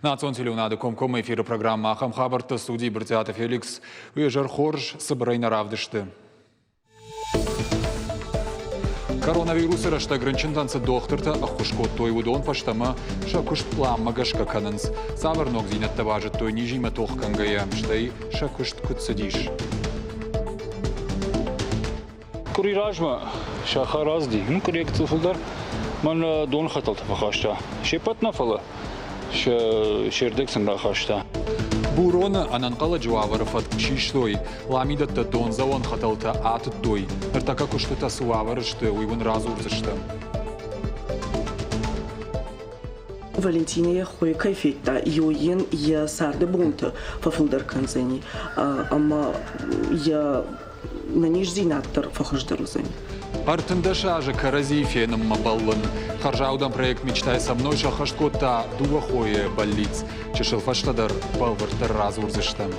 Национ телеуынады комкоммӕ эфиры программӕ ахӕм хабӕрттӕ студийы Брытъиаты Феликс. Уе зӕр хорз, цыбырӕй нӕ равдысты. Коронавирусы рӕстӕг рынчынтӕн цы дохтыртӕ ӕххуыс кодтой, уыдон фӕстӕмӕ сӕ куыст пъланмӕ гӕсгӕ кӕнынц. Цавӕр ногдзинӕдтӕ базыдтой низимӕ тох кӕнгӕйӕ, стӕй сӕ куыст куыд цыдис? Къуыри размӕ сахар ацыди, ну, къуырийӕ гыццыл фылдӕр, мӕн доны хӕтӕлтӕ фӕхаста. Се ппӕт нӕ, фӕлӕ се рдӕг сын рахаста. Буроны ӕнӕнхъӕлӕджы уавӕры фӕтк систой, ламидӕттӕ дондзӕуӕн хӕтӕлтӕ атыдтой. Ныртӕккӕ куыстытӕ цы уавӕры сты, уый уын радзурдзыстӕм. Валентинӕ йӕ хойы кӕй федта, йын йӕ царды бонты фӕфылдӕр кӕндзӕни ӕмӕ йӕ нӕниздзинад дӕр фӕхуыздӕр уыдзӕни. 13 азы кӕрӕдзийы фенынмӕ бӕллын. Хӕрзаудӕн проект «Мечтай со мной» сӕххӕст кодта дыууӕ хойы бӕллиц. Чысыл фӕстӕдӕр бӕлвырддӕр радзурдзыстӕм.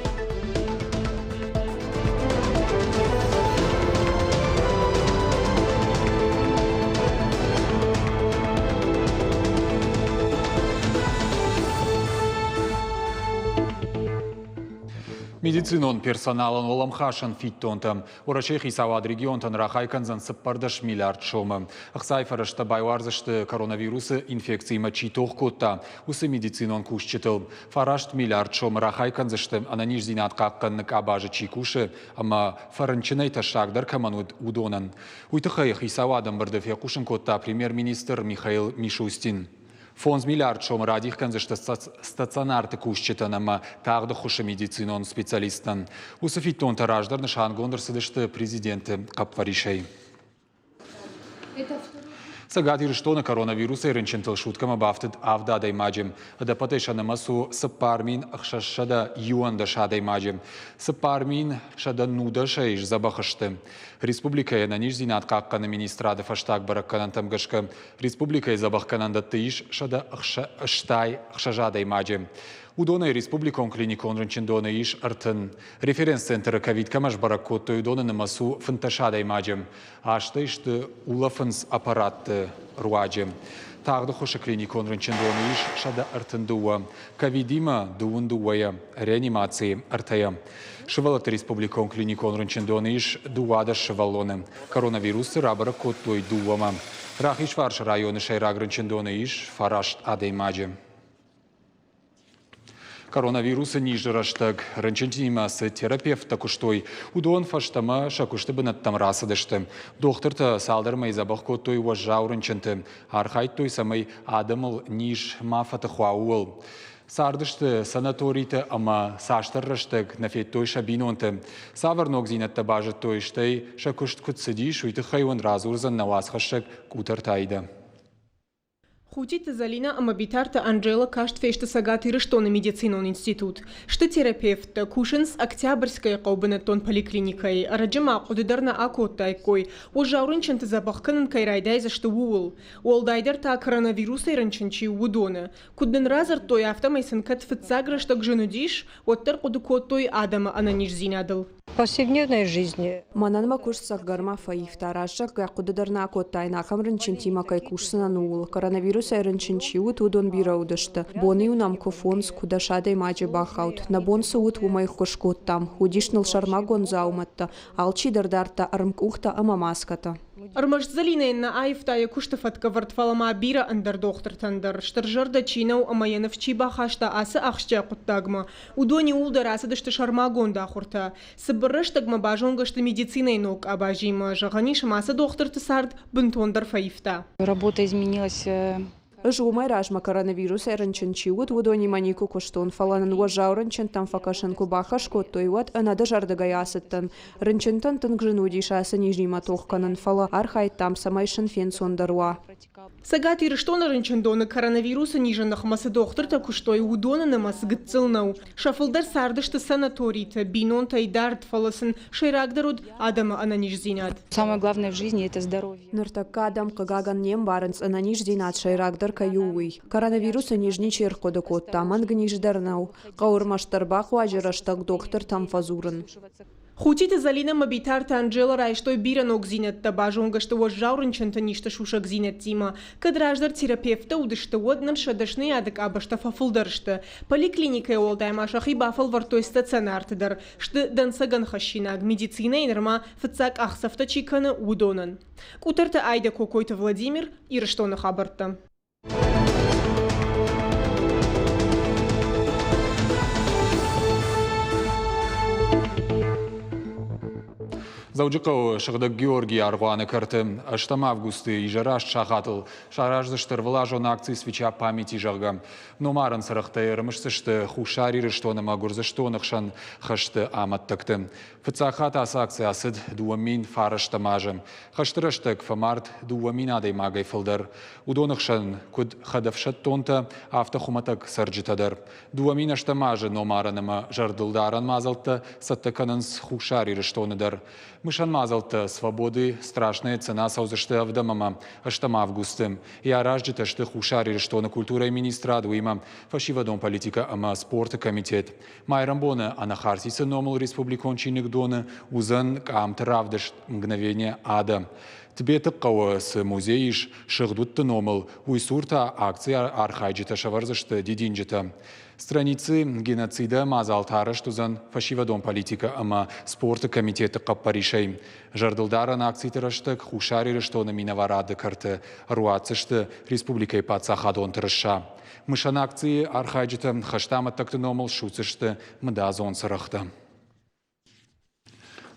Медицинон персоналӕн уӕлӕмхасӕн фиддонтӕ Уӕрӕсейы хицауад регионтӕн рахай кӕндзӕн 14 миллиард сомы. Ӕхцайы фӕрӕзтӕ байуардзысты коронавирусы инфекциимӕ чи тох кодта, уыцы медицинон кусджытыл. 9 миллиард сомы рахай кӕндзысты ӕнӕниздзинад хъахъхъӕныны къабазы чи кусы ӕмӕ фӕрынчынӕй тӕссагдӕр кӕмӕн уыд, уыдонӕн. Уый тыххӕй хицауад ӕмбырды фехъусын кодта премьер-министр Михаил Мишустин. 5 миллиард сомы радих кӕндзысты стационарты кусджытӕн ӕмӕ тагъд ӕххуысы медицинон специалисттӕн. Уыцы фиддонтӕ раздӕр нысангонд ӕрцыдысты президенты хъӕппӕрисӕй. Цӕгат Ирыстоны коронавирусӕй рынчынтыл суткӕмӕ бафтыд авд адӕймаджы. Ӕдӕппӕтӕй сӕ нымӕц у 4611 адӕймаджы. 4110-ӕй сдзӕбӕх сты. Республикӕйы ӕнӕниздзинад хъахъхъӕны министрады фӕстаг бӕрӕггӕнӕнтӕм гӕсгӕ Республикӕйы дзӕбӕхгӕнӕндӕтты ис 166 адӕймаджы. Уыдонӕй республикон клиникон рынчындоны ис 30. Референц-центры ковид кӕмӕ сбӕрӕг кодтой, уыдоны нымӕц у 15 адӕймаджы. Азтӕй сты улӕфынц аппаратты руаджы. Тагъд ӕххуысы клиникон рынчындоны ис 132, ковидимӕ дыууын дыууӕйӕ, реанимацийы ӕртӕйӕ. Сывӕллӕтты республикон клиникон рынчындоны ис 12 сывӕллоны. Коронавирусы рабӕрӕг кодтой дыууӕмӕ. Рахизфарсы районы сӕйраг рынчындоны ис фараст адӕймаджы. Коронавирусы низы рӕстӕг рынчынтимӕ цы терапевттӕ куыстой, уыдон фӕстӕмӕ сӕ куысты бынӕттӕм рацыдысты. Дохтыртӕ цалдӕр мӕй дзӕбӕх кодтой уӕззау рынчынты, архайдтой, цӕмӕй адӕмыл низ ма фӕтых уа, ууыл. Цардысты санаториты ӕмӕ цасдӕр рӕстӕг нӕ федтой сӕ бинонты. Цавӕр ногдзинӕдтӕ базыдтой, стӕй сӕ куыст куыд цыдис, уый тыххӕй уын радзурдзӕн нӕ уацхӕссӕг Къутӕрты Аидӕ. Хутиты Зӕлинӕ ӕмӕ Битарты Анжела каст фесты Цӕгат Ирыстоны медицинон институт. Сты терапевттӕ, кусынц Октябрьскӕйы хъӕуы бынӕттон поликлиникӕйы. Ӕрӕджы ма хъуыды дӕр нӕ акодтаиккой, уӕззау рынчынты дзӕбӕх кӕнын кӕй райдайдзысты, ууыл. Уӕлдайдӕр та коронавирусӕй рынчын чи у, уыдоны. Куыд нын радзырдтой, афтӕмӕй сын кӕд фыццаг рӕстӕг зын уыдис, уӕддӕр хъуыды кодтой адӕмы ӕнӕниздзинадыл. Повседневной жизни. Мӕнӕн мӕ куыст цӕхгӕрмӕ фӕивта, раззаггӕ хъуыды дӕр нӕ акодтаин, ахӕм рынчынтимӕ кӕй кусдзынӕн, ууыл. Коронавирусӕй рынчын чи уыд, уыдон бирӕ уыдысты. Бон-иу нӕм куы фондз, куы дӕс адӕймаджы бахауд. Нӕ бон цы уыд, уымӕй ххуыс кодтам. Уыдис ныл сӕрмагонд дзаумӕттӕ, алчи дӕр дардта ӕрмкъухтӕ ӕмӕ маскӕтӕ. Ӕрмӕст Зӕлинӕйӕн нӕ аивта йӕ куысты фӕткӕвӕрд, фӕлӕ ма бирӕ ӕндӕр дохтыртӕн дӕр. Стырзӕрдӕ чи нӕу ӕмӕ йӕ ныфс чи бахаста ацы ахсджиаг хъуыддагмӕ, уыдон иууылдӕр ацыдысты сӕрмагонд ахуыртӕ. Цыбыр рӕстӕгмӕ базонгӕ сты медицинӕйы ног къабазимӕ. Зӕгъӕн ис, ӕмӕ ацы дохтырты цард бынтондӕр фӕивта. Работа изменилась Ӕз уымӕй размӕ коронавирусӕй рынчын чи уыд, уыдонимӕ никуы куыстон, фӕлӕ нын уӕззау рынчынтӕм фӕкӕсын куы бахӕс кодтой, уӕд ӕнӕдызӕрдыгӕй ацыдтӕн. Рынчынтӕн тынг зын уыдис ацы низимӕ тох кӕнын, фӕлӕ архайдтам, цӕмӕй сын фенцондӕр уа. Цӕгат Ирыстоны рынчындоны коронавирусы низы ныхмӕ цы дохтыртӕ куыстой, уыдоны нымӕц гыццыл нӕу. Сӕ фылдӕр цардысты санаториты, бинонтӕй дард, фӕлӕ сын сӕйрагдӕр уыд адӕмы ӕнӕниздзинад. Самое главное в жизни – это здоровье. Ныртӕккӕ адӕм, хъыгагӕн, не мбарынц, ӕнӕниздзинад сӕйрагдӕр кӕй у, уый. Коронавирусы низ ничи ӕрхъуыды кодта, мӕнг низ дӕр нӕу. Хъӕуы ӕрмӕстдӕр бахъуаджы рӕстӕг дохтыртӕм фӕдзурын. Хутиты Зӕлинӕ ӕмӕ Битарты Анжела райстой бирӕ ногдзинӕдтӕ, базонгӕ сты уӕззау рынчынты низты сусӕгдзинӕдтимӕ. Кӕд раздӕр терапевттӕ уыдысты, уӕд ныр сӕ дӕсныйады къабӕзтӕ фӕфылдӕр сты. Поликлиникӕйы уӕлдай ма сӕхи бафӕлвӕрдтой стационарты дӕр. Сты дӕнцӕгӕн хӕссинаг, медицинӕйы нырма фыццаг къахдзӕфтӕ чи кӕны, уыдонӕн. Къутӕрты Айдӕ Кокойты Владимир, Ирыстоны хабӕрттӕ. Дзӕуджыхъӕуы Сыгъдӕг Георгийы аргъуаны кӕрты 8 августы изӕры аст сахатыл сараздзысты ӕрвылазон акци «Свеча памяти», зӕгъгӕ. Номарӕн цырӕгътӕй ӕрымысдзысты Хуссар Ирыстон ӕмӕ Гуырдзыстоны хсӕн хӕсты амӕттӕгты. Фыццаг хатт ацы акци ацыд 2009 азы. Хӕсты рӕстӕг фӕмард 2000 адӕймагӕй фылдӕр. Уыдоны хсӕн куыд хӕдӕфсӕддонтӕ, афтӕ хуымӕтӕг цӕрджытӕ дӕр. 2008 азы номарӕн ӕмӕ зӕрдылдарӕн мадзӕлттӕ цӕттӕ кӕнынц Хуссар Ирыстоны дӕр. Мысӕн мадзӕлттӕ «Свободы страшная цена» цӕудзысты ӕвдӕм ӕмӕ ӕстӕм августы. Йӕ аразджытӕ сты Хуссар Ирыстоны культурӕйы министрад, уыимӕ фӕсивӕдон политикӕ ӕмӕ спорты комитет. Майрӕмбоны Анахарсисы номыл республикон чиныгдоны уыдзӕн къамты равдыст «Мгновение ада». Тбеты хъӕуы цы музей ис сыгъд удты номыл, уый цур та акцийы архайджытӕ сӕвӕрдзысты дидинджытӕ. Страницы геноцида мадзал та арӕзт уыдзӕн фӕсивӕдон политикӕ ӕмӕ спорты комитеты хъӕппӕрисӕй. Зӕрдылдарӕн акциты рӕстӕг Хуссар Ирыстоны минӕварады кӕрты ӕруадздзысты республикӕйы паддзахадон тырыса. Мысӕн акцийы архайджытӕ хӕсты амӕттӕгты номыл ссудздзысты мыдадзон цырӕгътӕ.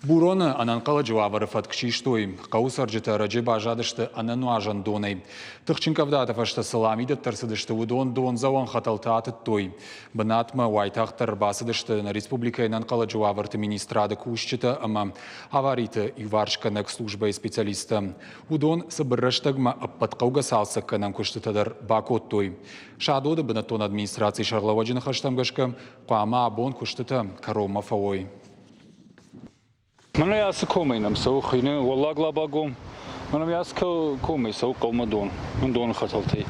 Буроны ӕнӕнхъӕлӕджы уавӕры фӕтк систой. Хъӕуы цӕрджытӕ ӕрӕджы баззадысты ӕнӕнуазӕн донӕй. Тыхджын къӕвдаты фӕстӕ цы ламидӕттӕ ӕрцыдысты, уыдон дондзӕуӕн хӕтӕлтӕ атыдтой. Бынатмӕ уайтагъддӕр ӕрбацыдысты нӕ республикӕйы ӕнӕнхъӕлӕджы уавӕрты министрады кусджытӕ ӕмӕ авариты иуварсгӕнӕг службӕйы специалисттӕ. Уыдон цыбыр рӕстӕгмӕ ӕппӕт хъӕугӕ цалцӕггӕнӕн куыстытӕ дӕр бакодтой. Садоды бынӕттон администрацийы сӕргълӕууӕджы ныхӕстӕм гӕсгӕ, хъуамӕ абон куыстытӕ кӕронмӕ фӕуой. Мӕнӕ ацы комӕй нӕм цӕуы хуыйны Уӕллаг Лабагом. Мӕнӕ ацы комӕй цӕуы хъӕумӕ дон, доны хӕтӕлтӕй.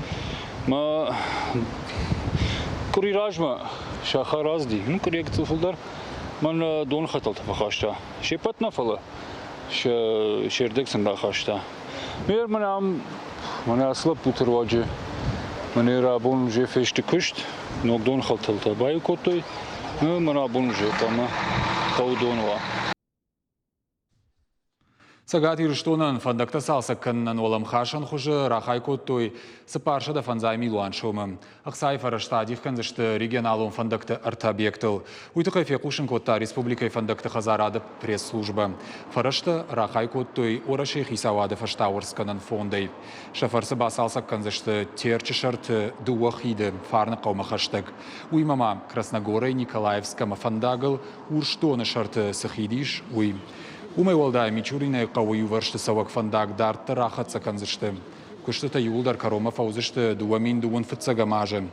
Мӕ къуыри размӕ сахар азди, ну къуыри гыццыл фылдӕр, мӕн доны хӕтӕлтӕ фӕхаста. Се ппӕт нӕ, фӕлӕ се рдӕг сын рахаста. Мер мӕнӕ ам мӕнӕ ацы лӕппуты руаджы мӕнӕ рабон уже фесты куыст, ног донхӕлтӕлтӕ баиу кодтой, мӕнӕ абон уже хъуамӕ хъӕуы дон уа. Цӕгат Ирыстонӕн фӕндӕгтӕ цалцӕг кӕнынӕн уӕлӕмхасӕн хуызы рахай кодтой 405 милуан сомы. Ӕхцайы фӕрӕзтӕ адих кӕндзысты регионалон фӕндӕгты ӕртӕ объектыл. Уый тыххӕй фехъусын кодта республикӕйы фӕндӕгты хӕдзарады пресс-службӕ. Фӕрӕзтӕ рахай кодтой Уӕрӕсейы хицауады фӕстауӕрцгӕнӕн фондӕй. Сӕ фӕрцы бацалцӕг кӕндзысты Терчы сӕрты дыууӕ хиды Фарныхъӕумӕ хӕстӕг. Уыимӕ ма Красногорӕй Николаевскӕмӕ фӕндагыл Урсдоны сӕрты цы хид ис, уый. Уымӕй уӕлдай Мичуринӕйы хъӕуы иувӕрсты цӕуӕг фӕндаг дарддӕр ахӕццӕ кӕндзысты. Куыстытӕ иууылдӕр кӕронмӕ фӕуыдзысты 2002 фыццӕгӕм азы.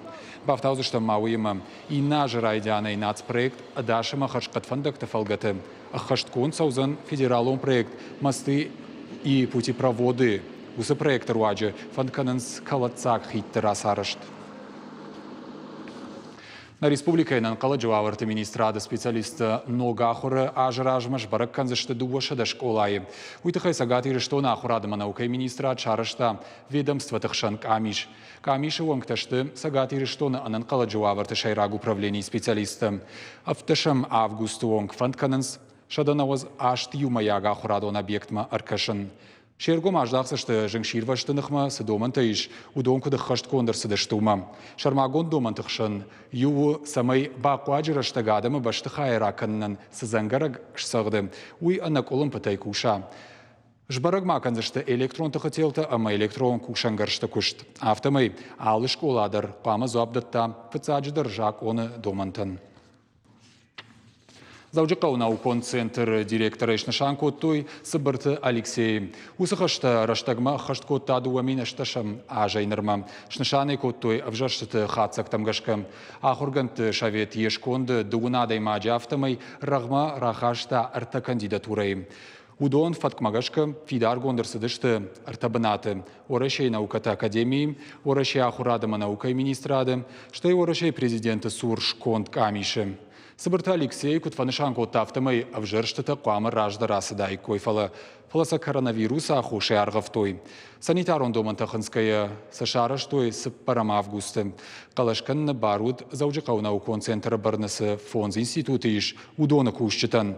Бафтаудзыстӕм ма уыимӕ, иннӕ азы райдианӕй нацпроект «Ӕдас ӕмӕ хӕрзхъӕд фӕндӕгты» фӕлгӕты ӕххӕстгонд цӕудзӕн федералон проект «Мосты и путепроводы». Уыцы проекты руаджы фӕнд кӕнынц кӕлӕддзаг хидты рацарӕзт. Нӕ республикӕйы ӕнӕнхъӕлӕджы уавӕрты министрады специалисттӕ ног ахуыры азы размӕ сбӕрӕг кӕндзысты 200 скъолайы. Уый тыххӕй Цӕгат Ирыстоны ахуырад ӕмӕ наукӕйы министрад сарӕзта ведомствоты хсӕн къамис. Къамисы уӕнгтӕ сты Цӕгат Ирыстоны ӕнӕнхъӕлӕджы уавӕрты сӕйраг управленийы специалисттӕ. 17 августы онг фӕнд кӕнынц 198 иумӕйаг ахуырадон объектмӕ ӕркӕсын. Се ргом аздахдзысты зынгсирвӕзты ныхмӕ цы домӕнтӕ ис, уыдон куыд ӕххӕстгонд ӕрцыдысты, уымӕ. Сӕрмагонд домӕнты хсӕн иу у, цӕмӕй бахъуаджы рӕстӕг адӕмы бӕстыхайы ракӕнынӕн цы дзӕнгӕрӕг сцӕгъды, уый ӕнӕкъуылымпытӕй куса. Сбӕрӕг ма кӕндзысты электрон тыхы телтӕ ӕмӕ электрон кусӕнгӕрзты куыст. Афтӕмӕй алы скъола дӕр хъуамӕ дзуапп дӕтта фыццаджыдӕр закъоны домӕнтӕн. Дзӕуджыхъӕуы наукон центры директорӕй снысан кодтой Цыбырты Алексейы. Уыцы хӕстӕ рӕстӕгмӕ ӕххӕст кодта 2008 азӕй нырмӕ. Снысан ӕй кодтой ӕвзӕрстыты хатдзӕгтӕм гӕсгӕ. Ахуыргӕндты совет йе сконды дыууын адӕймаджы афтӕмӕй рӕгъмӕ рахаста ӕртӕ кандидатурӕйы. Уыдон фӕткмӕ гӕсгӕ фидаргонд ӕрцыдысты ӕртӕ бынаты Уӕрӕсейы наукӕты академийы, Уӕрӕсейы ахуырад ӕмӕ наукӕйы министрады, стӕй Уӕрӕсейы президенты цур сконд къамисы. Цыбырты Алексей куыд фӕнысан кодта, афтӕмӕй ӕвзӕрстытӕ хъуамӕ раздӕр ацыдаиккой, фӕлӕ фӕлӕ сӕ коронавирусы аххосӕй аргъӕвтой. Санитарон домӕнтӕ хынцгӕйӕ сӕ сарӕзтой цыппӕрӕм августы. Хъӕлӕс кӕныны бар уыд Дзӕуджыхъӕуы наукон центры бӕрны цы фондз институты ис, уыдоны кусджытӕн.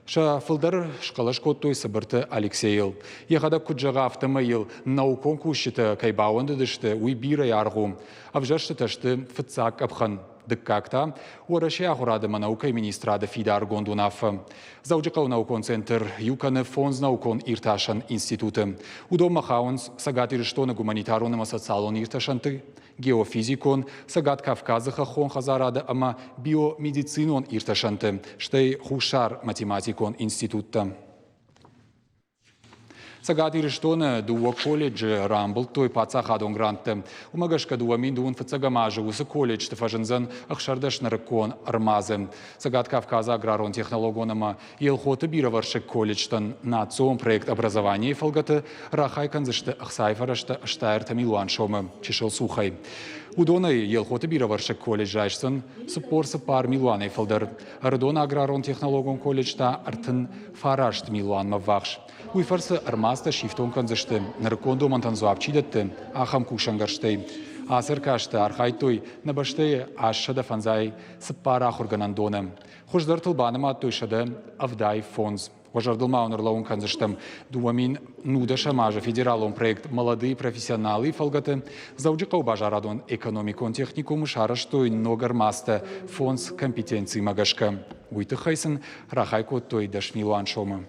Сӕ фылдӕр схъӕлӕс кодтой Цыбырты Алексейыл. Йӕхӕдӕг куыд зӕгъы, афтӕмӕй йыл наукон кусджытӕ кӕй баууӕндыдысты, уый бирӕ аргъ у. Ӕвзӕрстытӕ сты фыццаг къӕпхӕн. Дыккаг та Уӕрӕсейы ахуырады ӕмӕ наукӕйы министрады фидаргонд уынаффӕ. Дзӕуджыхъӕуы наукон центр иу кӕны фондз наукон иртасӕн институты. Уыдонмӕ хауынц Цӕгат Ирыстоны гуманитарон ӕмӕ социалон иртасӕнты, геофизикон, Цӕгат Кавказы хӕххон хӕдзарады ӕмӕ биомедицинон иртасӕнты, стӕй Хуссар математикон институттӕ. Цӕгат Ирыстоны дыууӕ колледжы рамбылдтой паддзахадон гранттӕ. Уымӕ гӕсгӕ 2000 фыццӕгӕм азы уыцы колледжты фӕзындзӕн 16 нырыккон ӕрмадзы. Цӕгат Кавказы аграрон-технологон ӕмӕ Елхоты бирӕвӕрсыг колледжтӕн национ проект «Образование» фӕлгӕты рахай кӕндзысты ӕхцайы фӕрӕзтӕ 83 милуан сомы чысыл цухӕй. Уыдонӕй Елхоты бирӕвӕрсыг колледж райсдзӕн 44 милуанӕй фылдӕр. Ӕрыдон аграрон-технологон колледж та 39 милуанмӕ ввахс. Уый фӕрцы ӕрмадзтӕ сифтонг кӕндзысты, нырыккон домӕнтӕн дзуапп чи дӕтты, ахӕм кусӕнгӕрзтӕй. Ацы ӕркасты архайдтой нӕ бӕстӕйы 854 ахуыргӕнӕндоны. Хуыздӕртыл банымадтой 175. Уӕ зӕрдыл ма уын ӕрлӕууын кӕндзыстӕм, 2010 азы федералон проект «Молодые профессионалы» фӕлгӕты Дзӕуджыхъӕуы базарадон-экономикон техникумы сарӕзтой ног ӕрмадзтӕ фондз компетенцимӕ гӕсгӕ. Уый тыххӕй сын рахай кодтой 10 милуан сомы.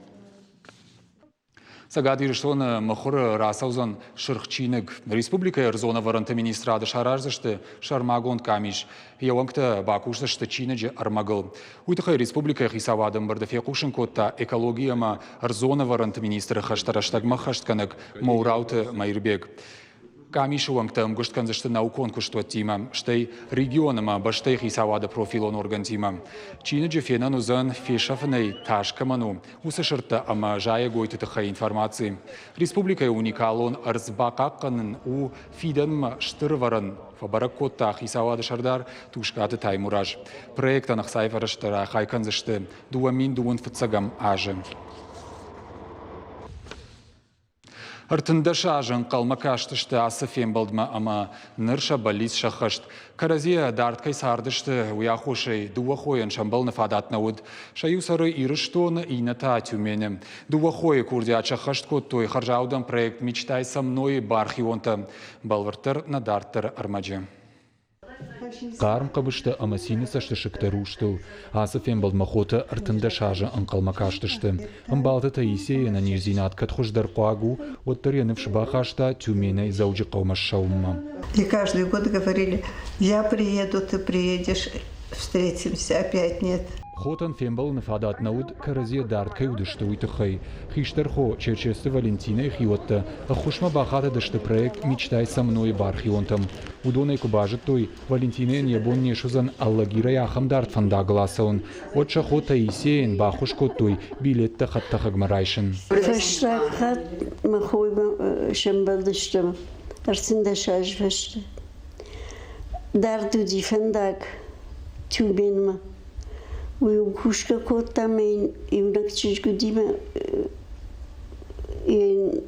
Цӕгат Ирыстоны мыхуыры рацӕудзӕн сырх чиныг. Республикӕйы ӕрдзон ӕвӕрӕнты министрады сараздзысты сӕрмагонд къамис. Йӕ уӕнгтӕ бакусдзысты чиныджы ӕрмӕгыл. Уый тыххӕй республикӕйы хицауады ӕмбырды фехъусын кодта экологи ӕмӕ ӕрдзон ӕвӕрӕнты министры хӕстӕ рӕстӕгмӕ хӕстгӕнӕг Моурауты Маирбег. Къамисы уӕнгтӕ ӕмгуыст кӕндзысты наукон куыстуӕттимӕ, стӕй регион ӕмӕ бӕстӕйы хицауады профилон органтимӕ. Чиныджы фенӕн уыдзӕн, фесӕфынӕй тас кӕмӕн у, уыцы сырдтӕ ӕмӕ зайӕгойты тыххӕй информаци. Республикӕйы уникалон ӕрдз бахъахъхъӕнын у фидӕнмӕ стыр ӕвӕрӕн, фӕбӕрӕг кодта хицауады сӕрдар Тускъаты Таймураз. Проектӕн ӕхцайы фӕрӕзтӕ рахай кӕндзысты 2025 азы. 13 азы ӕнхъӕлмӕ кастысты ацы фембӕлдмӕ ӕмӕ ныр сӕ бӕллиц сӕххӕст. Кӕрӕдзийӕ дард кӕй цардысты, уый аххосӕй дыууӕ хойӕн сӕмбӕлыны фадат нӕ уыд. Сӕ иу цӕры Ирыстоны, иннӕ та Тюмены. Дыууӕ хойы курдиат сӕххӕст кодтой хӕрзаудӕн проект «Мечтай со мной» бархионтӕ. Бӕлвырддӕр нӕ дарддӕры ӕрмӕджы. Хъарм хъӕбыстӕ ӕмӕ цины цӕстысыгтӕ рустыл ацы фембӕлдмӕ хотӕ 13 азы ӕнхъӕлмӕ кастысты. Ӕмбалты Таисийы ӕнӕниздзинад кӕд хуыздӕр хъуаг у, уӕддӕр йӕ ныфс бахаста Тюменӕй Дзӕуджыхъӕумӕ ссӕуынмӕ. И каждый год говорили, я приеду, ты приедешь, встретимся, опять нет. Хотӕн фембӕлыны фадат нӕ уыд, кӕрӕдзийӕ дард кӕй уыдысты, уый тыххӕй. Хистӕр хо Черчесты Валентинӕйы хиуӕттӕ ӕххуысмӕ бахатыдысты проект «Мечтай со мной» бархионтӕм. Уыдон ӕй куы базыдтой, Валентинӕйӕн йӕ бон не суыдзӕн Алагирӕй ахӕм дард фӕндагыл ацӕуын, уӕд сӕ хо Таисийӕн баххуыс кодтой билеттӕ хӕдтӕхӕгмӕ райсын. Фӕстаг хатт мӕ хоимӕ сӕмбӕлдыстӕм 13 азы фӕстӕ. Дард уыди фӕндаг Тюменмӕ. Уый уым кусгӕ кодта ӕмӕ йын иунӕг чызг уыди мӕ йын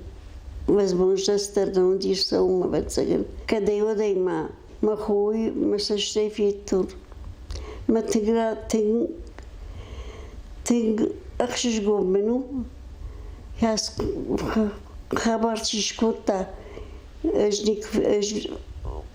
возможность дӕр нӕ уыдис цӕуынмӕ, ӕвӕццӕгӕн. Кӕдӕй-уӕдӕй ма мӕ хойы мӕ цӕстӕй федтон. Мӕ тынг, тынг, тынг ӕхсызгон мын у, хабар чи скодта, ӕз ӕз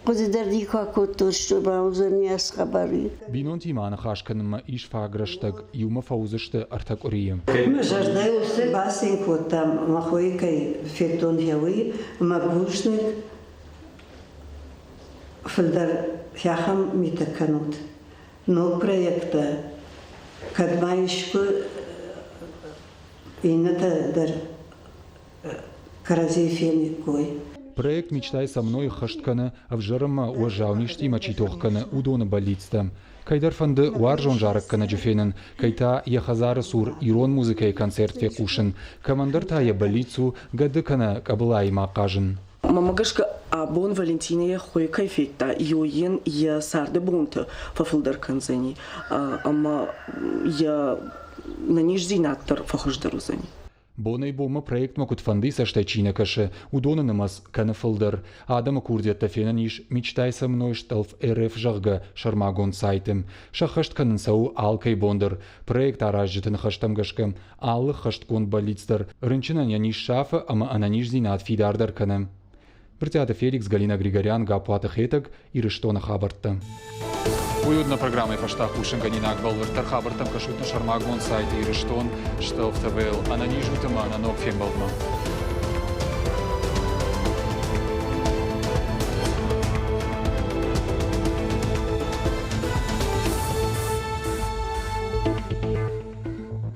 хъуыды дӕр никуы акодтон, что бауыдзӕн ацы хабар. Бинонтимӕ аныхас кӕнынмӕ ис фаг рӕстӕг, иумӕ фӕуыдзысты ӕртӕ къуырийы. Мӕ зӕрдӕйыл бацин кодта, мӕ хойы кӕй федтон гъеуый, мӕ бузныг фылдӕр ахӕм митӕ кӕнут. Ног проекттӕ, кӕд ма искуы иннӕтӕ дӕр кӕрӕдзийы фениккой. Проект «Мечтай со мной» ӕххӕст кӕны, ӕвзӕр ӕмӕ уӕззау низтимӕ чи тох кӕны, уыдоны бӕллицтӕ. Кӕйдӕр фӕнды уарзон зарӕггӕнӕджы фенын, кӕй та йӕ хӕдзары цур ирон музыкӕйы концерт фехъусын, кӕмӕндӕр та йӕ бӕллиц у гӕды кӕнӕ къӕбылаимӕ хъазын. Мӕнмӕ гӕсгӕ, Абон Валентинӕ йӕ хойы кӕй федта, йын йӕ царды бонты фӕфылдӕр кӕндзӕни ӕмӕ йӕ нӕниздзинад дӕр фӕхуыздӕр уыдзӕни. Бонӕй-бонмӕ проектмӕ куыдфӕндыйы цӕстӕй чи нӕ кӕсы, уыдоны нымӕц кӕны фылдӕр. Адӕмы курдиӕттӕ фенӕн ис «Мечтай со мной стъӕлф РФ», зӕгъгӕ, сӕрмагонд сайты. Сӕххӕст кӕнын сӕ у алкӕй бон дӕр. Проект аразджыты ныхӕстӕм гӕсгӕ, алы хӕстгонд бӕллиц дӕр рынчынӕн йӕ низ сафы ӕмӕ ӕнӕниздзинад фидардӕр кӕны. Брытъиаты Феликс, Галина Григорян, Гаппуаты Хетӕг, Ирыстоны хабӕрттӕ. Уый уыд нӕ программӕйы фӕстаг хъусынгӕнинаг. Бӕлвырддӕр хабӕрттӕм кӕсут нӕ сӕрмагонд сайты Ирыстон, Стъӕлф ТВ-ыл. Ӕнӕниз ут ӕмӕ нӕ ног фембӕлдмӕ.